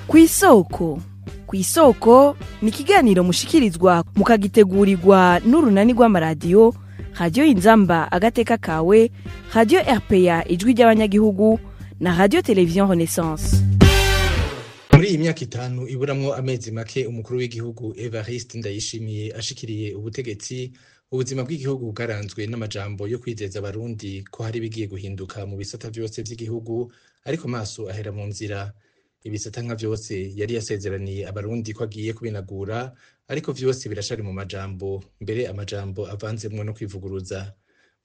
Kw'isoko. Kw'isoko ni ikiganiro mushikirizwa mukagitegurirwa n'urunani rw'amaradiyo Radiyo Inzamba Agateka Kawe, Radiyo RPA Ijwi ry'Abanyagihugu na Radiyo Televiziyo Renaissance. Muri iyi myaka 5 iburamwo amezi make umukuru w'igihugu Evariste Ndayishimiye ashikiriye ubutegetsi, ubuzima bw'igihugu bwaranzwe n'amajambo yo kwizeza abarundi ko hari ibigiye guhinduka mu bisata vyose vy'igihugu, ariko maso ahera mu nzira. Ibisata nka vyose yari yasezeraniye abarundi ko agiye kubinagura, ariko vyose birashari mu majambo, mbere amajambo avanzemwo no kwivuguruza.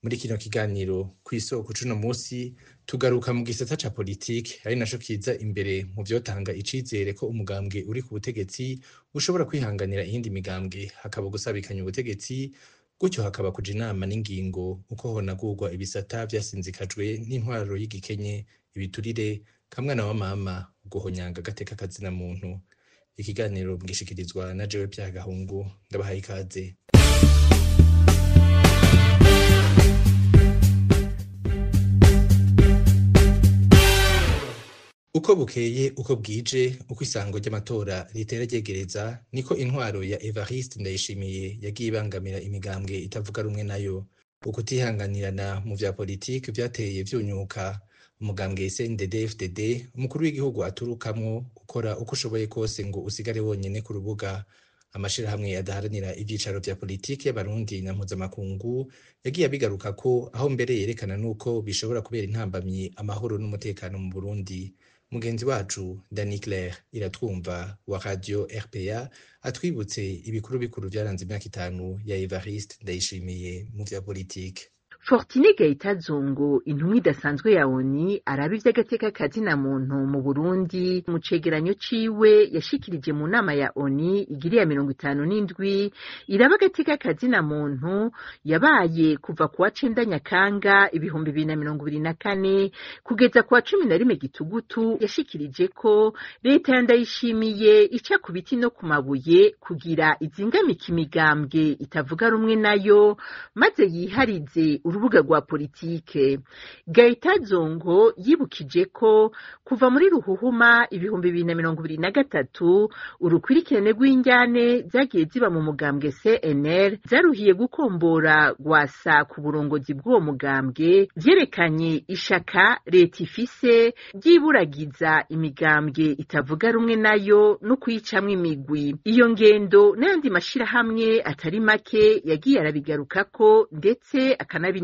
Muri kino kiganiro kw'isoko cuno musi tugaruka mu gisata ca politike, ari naco kiza imbere mu vyotanga icizere ko umugambwe uri ku butegetsi ushobora kwihanganira iyindi migambwe, hakaba gusabikanya ubutegetsi, gutyo hakaba kuja inama n'ingingo uko honagurwa ibisata vyasinzikajwe n'intwaro y'igikenye, ibiturire, kamwana wa mama, guhonyanga agateka kazina muntu. Ikiganiro mgishikirizwa na jewe Pierre Gahungu, ndabahaye ikaze. Uko bukeye uko bwije, uko isango ry'amatora ritera ryegereza, niko intwaro ya Evariste Ndayishimiye yagiye ibangamira imigambwe itavuga rumwe nayo. Ukutihanganirana mu vya politike vyateye vyunyuka. Umugambwe CNDD-FDD umukuru w'igihugu aturukamwo ukora uko ushoboye kose ngo usigare wonyene ku rubuga. Amashirahamwe adaharanira ivyicaro vya politike y'abarundi na mpuzamakungu yagiye abigaruka ko, aho mbere yerekana nuko bishobora kubera intambamyi amahoro n'umutekano mu Burundi. Mugenzi wacu Dany Claire Iratwumva wa Radio RPA atwibutse ibikuru bikuru vyaranze imyaka 5 ya Evariste Ndayishimiye mu vya politike. Fortune Gaita Zongo, intumwa idasanzwe ya ONU araba ivy'agateka kazina muntu mu Burundi, mu cegeranyo ciwe yashikirije mu nama ya ONU igiriya 57 iraba agateka kazina muntu yabaye kuva kuwa 9 Nyakanga 2024 kugeza kuwa 11 Gitugutu, yashikirije ko leta ya Ndayishimiye ica ku biti no ku mabuye kugira izingamika imigambwe itavuga rumwe nayo maze yiharize urubuga rwa politike. Gaita Zongo yibukije ko kuva muri ruhuhuma 2023 urukwirikirane rw'injyane zagiye ziba mu mugambwe CNL zaruhiye gukombora gwasa ku burongozi bw'uwo mugambwe, vyerekanye ishaka leta ifise ryiburagiza imigambwe itavuga rumwe nayo no kuyicamwo imigwi. Iyo ngendo n'ayandi mashirahamwe atari make yagiye arabigarukako ndetse akanabinegura.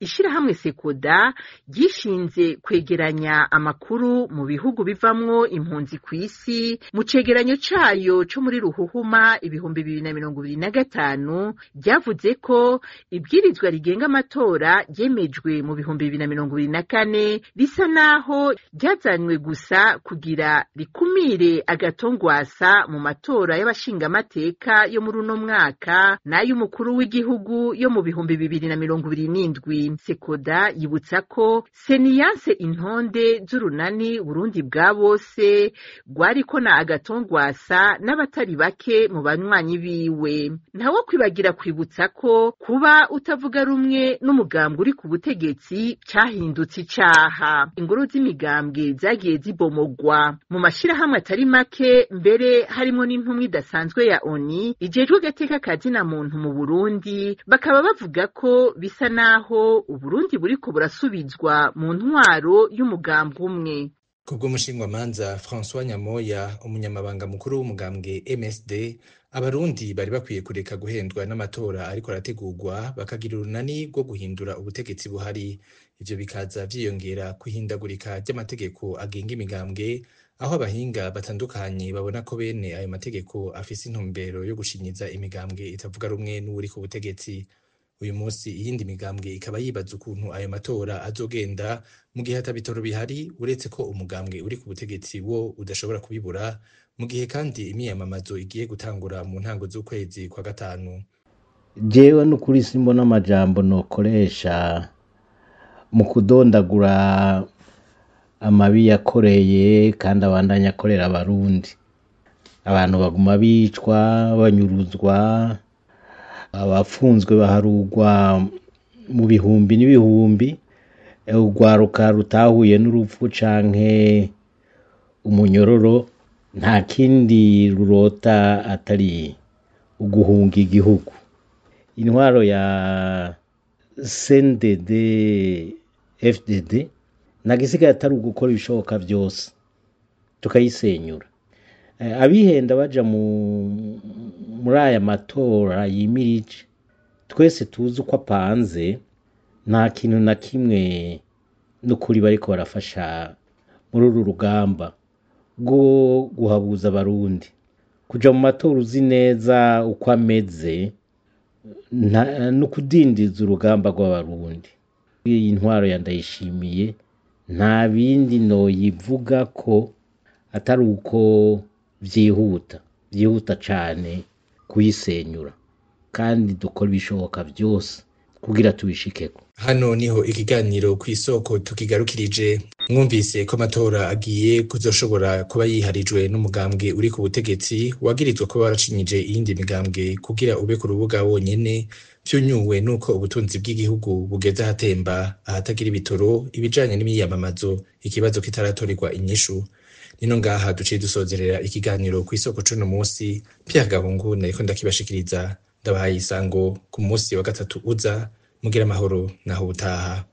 Ishirahamwe Sekoda ryishinze kwegeranya amakuru mu bihugu bivamwo impunzi kw'isi, mu cegeranyo cayo co muri ruhuhuma 2025 ryavuze ko ibwirizwa rigenga amatora ryemejwe mu 2024 risa naho ryazanywe gusa kugira rikumire agatongwasa mu matora y'abashingamateka yo muri uno mwaka n'ay'umukuru w'igihugu yo mu 2027. Sekoda yibutsa ko seniyanse intonde z'urunani Burundi bwa bose rwariko na agatongwasa n'abatari bake mu banywanyi biwe. Ntawo kwibagira kwibutsa ko kuba utavuga rumwe n'umugambwe uri ku butegetsi cahindutse icaha. Ingoro z'imigambwe zagiye zibomogwa mu mashirahamwe atari make, mbere harimo n'intumwa idasanzwe ya ONU ijejwe agateka kazina muntu mu Burundi, bakaba bavuga ko bisa naho Uburundi buriko burasubizwa mu ntwaro y'umugambwe umwe. Kubw'umushingwamanza François Nyamoya, umunyamabanga mukuru w'umugambwe MSD, abarundi bari bakwiye kureka guhendwa n'amatora ariko arategurwa, bakagira urunani rwo guhindura ubutegetsi buhari. Ivyo bikaza vyiyongera kwihindagurika ry'amategeko agenga imigambwe, aho abahinga batandukanye babona ko bene ayo mategeko afise intumbero yo gushinyiza imigambwe itavuga rumwe n'uwuri ku butegetsi. Uyu munsi iyindi migambwe ikaba yibaza ukuntu ayo matora azogenda mu gihe atabitoro bihari, uretse ko umugambwe uri ku butegetsi wo udashobora kubibura, mu gihe kandi imyiyamamazo igiye gutangura mu ntango z'ukwezi kwa 5. Jewe n'ukuri simbona amajambo nokoresha mu kudondagura amabi yakoreye kandi abandanya akorera abarundi. Abantu baguma bicwa, banyuruzwa, abafunzwe baharugwa mu bihumbi n'ibihumbi, urwaruka rutahuye n'urupfu canke umunyororo Nta kindi rurota atari uguhunga igihugu. Intwaro ya CNDD FDD ntagisigaye atari ugukora ibishoboka byose tukayisenyura. Abihenda baja muri aya matora yimirije, twese tuzi uko apanze, nta kintu na kimwe n'ukuri bariko barafasha muri uru rugamba rwo guhabuza Abarundi. Kuja mu matora uzi neza uko ameze ni ukudindiza urugamba rw'Abarundi. Iyi ntwaro ya Ndayishimiye nta bindi noyivuga ko atari uko vyihuta, vyihuta cane kuyisenyura, kandi dukora ibishoboka vyose kugira tubishikeko. Hano niho ikiganiro Kw'isoko tukigarukirije. Mwumvise ko amatora agiye kuzoshobora kuba yiharijwe n'umugambwe uri ku butegetsi wagirizwa kuba waracinyije iyindi migambwe kugira ube ku rubuga wonyene, vyunyuwe nuko ubutunzi bw'igihugu bugeze ahatemba, ahatagira ibitoro, ibijanye n'imyiyamamazo, ikibazo kitaratorerwa inyishu. Nino ngaha duciye dusozerera ikiganiro Kw'isoko c'uno musi. Pierre Gahungu nariko ndakibashikiriza, ndabahaye isango ku musi wa gatatu uza. Mugira amahoro naho ubutaha.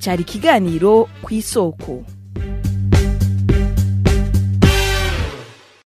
Cari ikiganiro Kw'isoko.